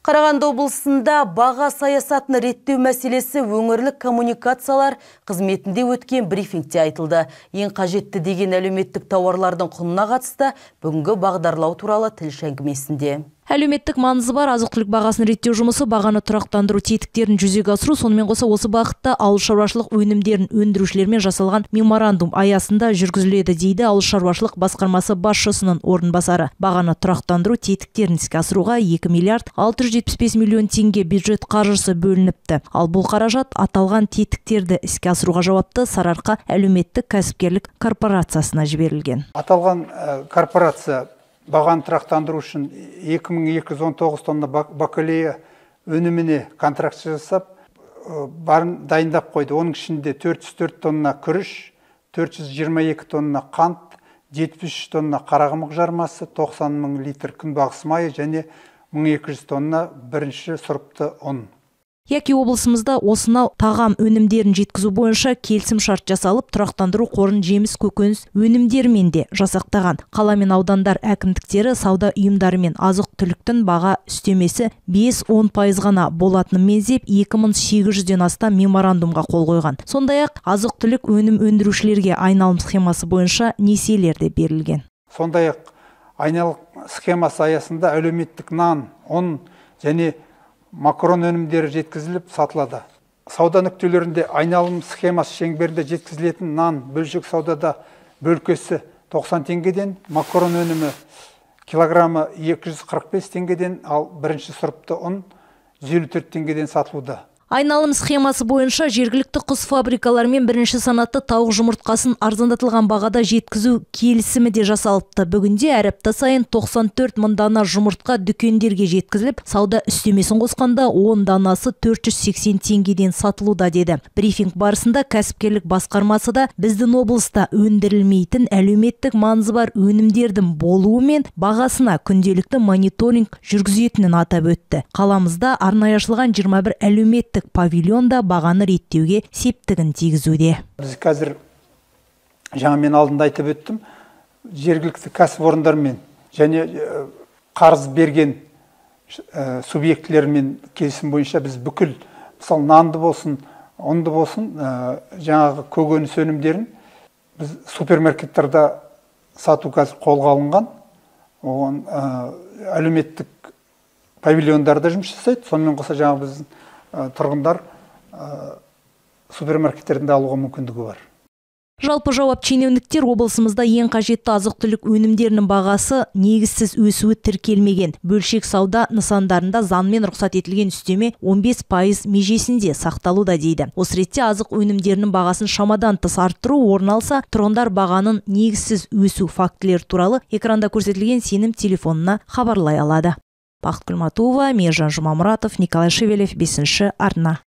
Қарағанды облысында баға саясатын реттеу мәселесі өңірлік коммуникациялар қызметінде өткен брифингте айтылды. Ең қажетті деген әлеуметтік тауарлардың құнына қатысты бүгінгі бағдарлау туралы тілші әңгімесінде. Әлеуметтік маңызы бар азық-түлік бағасын реттеу жұмысы бағаны тұрақтандыру тетіктерін жүзеге асыру, сонымен қоса осы бағытта ауыл шаруашылық өнімдерін өндірушілермен жасалған меморандум аясында жүргізіледі, дейді ауыл шаруашылық басқармасы басшысының орынбасары. Бағаны тұрақтандыру тетіктерін іске асыруға 2 миллиард 675 миллион теңге бюджет қаржысы бөлініпті. Ал бұл қаражат аталған тетіктерді іске асыруға жауапты Сарыарқа әлеуметтік кәсіпкерлік корпорациясына жіберілген. Аталған корпорация бағаны тұрақтандыру үшін 2219 тонна бакалея өніміне контракт жасап, барын дайындап қойды. Оның ішінде 404 тонна күріш, 422 тонна қант, 73 тонна қарақұмық жармасы, 90 мың литр күнбағыс майы және 1200 тонна бірінші сұрыпты ұн. Яки облысымызда осынау тағам өнімдерін жеткізу бойынша келісім шарт жасалып, тұрақтандыру қорын жеміс көкөніс өнімдерімен де жасақтаған. Қала мен аудандар әкімдіктері сауда ұйымдарымен азық-түліктің баға үстемесі 5-10% ғана болатынын меңзеп, 2800-ден астам меморандумға қол қойған. Сондай-ақ азық-түлік өнім өндірушілерге айналым схемасы бойынша несиелер де берілген. Сондай-ақ айналым схемасы аясында әлеуметтік нан, ұн және макарон өнімдері жеткізіліп сатылады. Сауда нүктелерінде айналым схемасы шеңберінде жеткізілетін нан бөлшек саудада бөлкесі 90 теңгеден, макарон өнімі килограммы 245 теңгеден, ал бірінші сұрыпты ұн 154 теңгеден сатылуда. Айналым схемасы бойынша жергілікті құс фабрикаларымен бірінші санатты тауық жұмыртқасын арзандатылған бағада жеткізу келісімі де жасалыпты. Бүгінде әр апта сайын 94 мың дана жұмыртқа дүкендерге жеткізіліп, сауда үстемесін қосқанда 10 данасы 480 теңгеден сатылуда, деді. Брифинг барысында кәсіпкерлік басқармасы да біздің облыста өндірілмейтін әлеуметтік маңызы бар өнімдердің болуы мен бағасына күнделікті мониторинг жүргізетінін атап өтті. Қаламызда арнайы ашылған 21 әлеуметтік павильонда бағаны реттеуге септігін тигізуде. Біз қазір, жаңа мен алдында айтып өттім, жергілікті кәсіпорындармен және қарыз берген субъектілермен келісім бойынша біз бүкіл, мысалы, нанды болсын, ұнды болсын, жаңағы көкөніс өнімдерін біз супермаркеттерде сату қазір қолға алынған. Оған әлеуметтік павильондарда жұмыс жасайды. Сонымен қоса жаңағы біздің тұрғындар супермаркеттерінде алуға мүмкіндігі бар. Жалпы жауап шенеуніктер облысымызда ең қажетті азық-түлік өнімдерінің бағасы негізсіз өсуі тіркелмеген. Бөлшек сауда нысандарында заңмен рұқсат етілген үстеме 15% межесінде сақталуда, дейді. Осы ретте азық өнімдерінің бағасын шамадан тыс арттыру орын алса, тұрғындар бағаның негізсіз өсу фактілері туралы экранда көрсетілген сенім телефонына хабарлай алады. Бақытгүл Матуова, Мейіржан Жұмамұратов, Николай Шевелев, 5 арна.